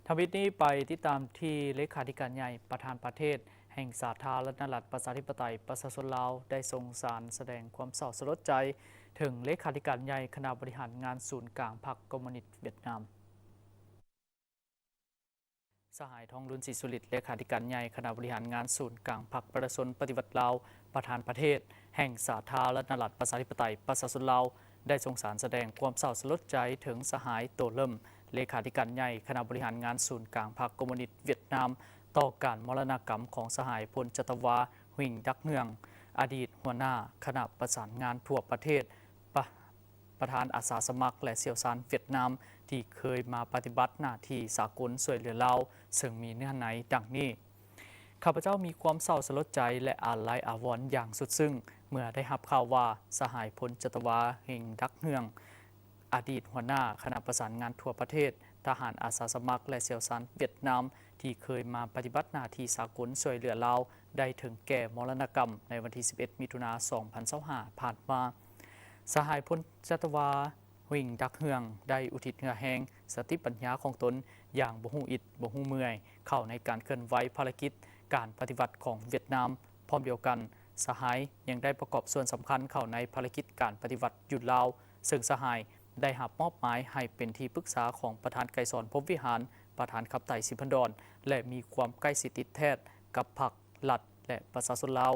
ທຳອິດນີ້ໄປຕິດຕາມທີ່ເລຂາທິການໃຫຍ່ ປະທານປະເທດແຫ່ງສາທາລະນະລັດ ປະຊາທິປະໄຕ ປະຊາຊົນລາວ ໄດ້ສົ່ງສານສະແດງຄວາມເສົ້າສະຫຼົດໃຈ ເຖິງເລຂາທິການໃຫຍ່ຄະນະບໍລິຫານງານສູນກາງພັກຄອມມູນິດຫວຽດນາມ. ສະຫາຍ ທອງລຸນ ສີສຸລິດ ເລຂາທິການໃຫຍ່ຄະນະບໍລິຫານງານສູນກາງພັກປະຊາຊົນປະຕິວັດລາວ ປະທານປະເທດແຫ່ງສາທາລະນະລັດ ປະຊາທິປະໄຕ ປະຊາຊົນລາວ ໄດ້ສົ່ງສານສະແດງຄວາມເສົ້າສະຫຼົດໃຈເຖິງສະຫາຍ ໂຕເລີມ ເລຂາທິການໃຫຍ່ຄະນະບໍລິຫານງານສູນກາງພັກຄອມມູນິດຫວຽດນາມ ຕໍ່ການມໍລະນະກຳຂອງສະຫາຍ ພົນຈັດຕະວາ ຫວິງ ດັກເຮືອງ ອະດີດຫົວໜ້າຄະນະປະສານງານທົ່ວປະເທດ ປະ ປະທານອາສາສະໝັກ ແລະ ຊ່ຽວຊານຫວຽດນາມ ທີ່ເຄີຍມາປະຕິບັດໜ້າທີ່ສາກົນຊ່ວຍເຫຼືອລາວ, ເຊິ່ງມີເນື້ອໃນດັ່ງນີ້. ຂ້າພະເຈົ້າມີຄວາມເສົ້າສະຫຼົດໃຈ ແລະ ອາໄລອາວອນຢ່າງສຸດຊຶ້ງ ເມື່ອໄດ້ຮັບຂ່າວວ່າ ສະຫາຍ ພົນຈັດຕະວາ ເຮງ ດັກເຮືອງ ອະດີດຫົວໜ້າຄະນະປະສານງານທົ່ວປະເທດ, ທະຫານອາສາສະໝັກ ແລະ ຊ່ຽວຊານຫວຽດນາມ ທີ່ເຄີຍມາປະຕິບັດໜ້າທີ່ສາກົນຊ່ວຍເຫຼືອລາວ ໄດ້ເຖິງແກ່ມໍລະນະກຳໃນວັນທີສິບເອັດ ມິຖຸນາ ສອງພັນຊາວຫ້າ ຜ່ານມາ. ສະຫາຍ ພົນຈັດຕະວາ ຫວິງ ດັກເຮືອງ ໄດ້ອຸທິດເຫື່ອແຮງ, ສະຕິປັນຍາຂອງຕົນຢ່າງບໍ່ຮູ້ອິດບໍ່ຮູ້ເມື່ອຍ ເຂົ້າໃນການເຄື່ອນໄຫວພາລະກິດການປະຕິວັດຂອງຫວຽດນາມ. ພ້ອມດຽວກັນ, ສະຫາຍຍັງໄດ້ປະກອບສ່ວນສຳຄັນເຂົ້າໃນພາລະກິດການປະຕິວັດຢູ່ລາວ, ເຊິ່ງສະຫາຍໄດ້ຮັບມອບໝາຍໃຫ້ເປັນທີ່ປຶກສາຂອງປະທານໄກສອນ ພົມວິຫານ ປະທານຂັບໄຕ່ ສີພັນດອນ ແລະ ມີຄວາມໃກ້ຊິດຕິດແທດກັບພັກ ລັດ ແລະ ປະຊາຊົນລາວ.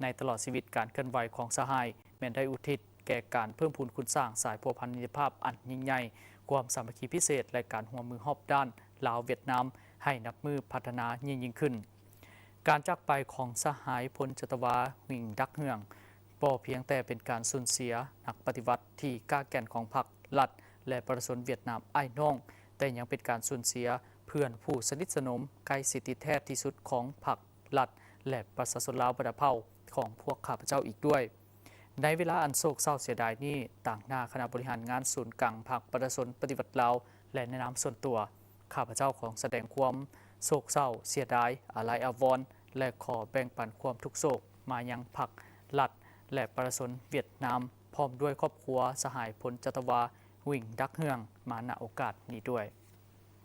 ໃນຕະຫຼອດຊີວິດການເຄື່ອນໄຫວຂອງສະຫາຍ ແມ່ນໄດ້ອຸທິດແກ່ການເພີ່ມພູນຄຸນສ້າງສາຍພົວພັນມິດຕະພາບອັນຍິ່ງໃຫຍ່, ຄວາມສາມັກຄີພິເສດ ແລະ ການຮ່ວມມືຮອບດ້ານລາວ-ຫວຽດນາມ ໃຫ້ນັບມື້ພັດທະນາຍິ່ງໆຂຶ້ນ. ການຈາກໄປຂອງສະຫາຍ ພົນຈັດຕະວາ ຫວິງ ດັກເຮືອງ ບໍ່ພຽງແຕ່ເປັນການສູນເສຍນັກປະຕິວັດທີ່ກ້າແກ່ນຂອງພັກ, ລັດ ແລະ ປະຊາຊົນຫວຽດນາມອ້າຍນ້ອງ, ແຕ່ຍັງເປັນການສູນເສຍເພື່ອນຜູ້ສະໜິດສະໜົມ, ໃກ້ຊິດຕິດແທດທີ່ສຸດຂອງພັກ, ລັດ ແລະ ປະຊາຊົນລາວບັນດາເຜົ່າຂອງພວກຂ້າພະເຈົ້າອີກດ້ວຍ. ໃນເວລາອັນໂສກເສົ້າເສຍດາຍນີ້, ຕາງໜ້າຄະນະບໍລິຫານງານສູນກາງພັກປະຊາຊົນປະຕິວັດລາວ ແລະ ໃນນາມສ່ວນຕົວ, ຂ້າພະເຈົ້າຂໍສະແດງຄວາມໂສກເສົ້າເສຍດາຍ, ອາໄລອາວອນ ແລະ ຂໍແບ່ງປັນຄວາມທຸກໂສກມາຍັງພັກ, ລັດ ແລະ ປະຊາຊົນຫວຽດນາມ ພ້ອມດ້ວຍຄອບຄົວສະຫາຍ ພົນຈັດຕະວາ ຫວິງ ດັກເຮືອງ ມາ ນະ ໂອກາດນີ້ດ້ວຍ.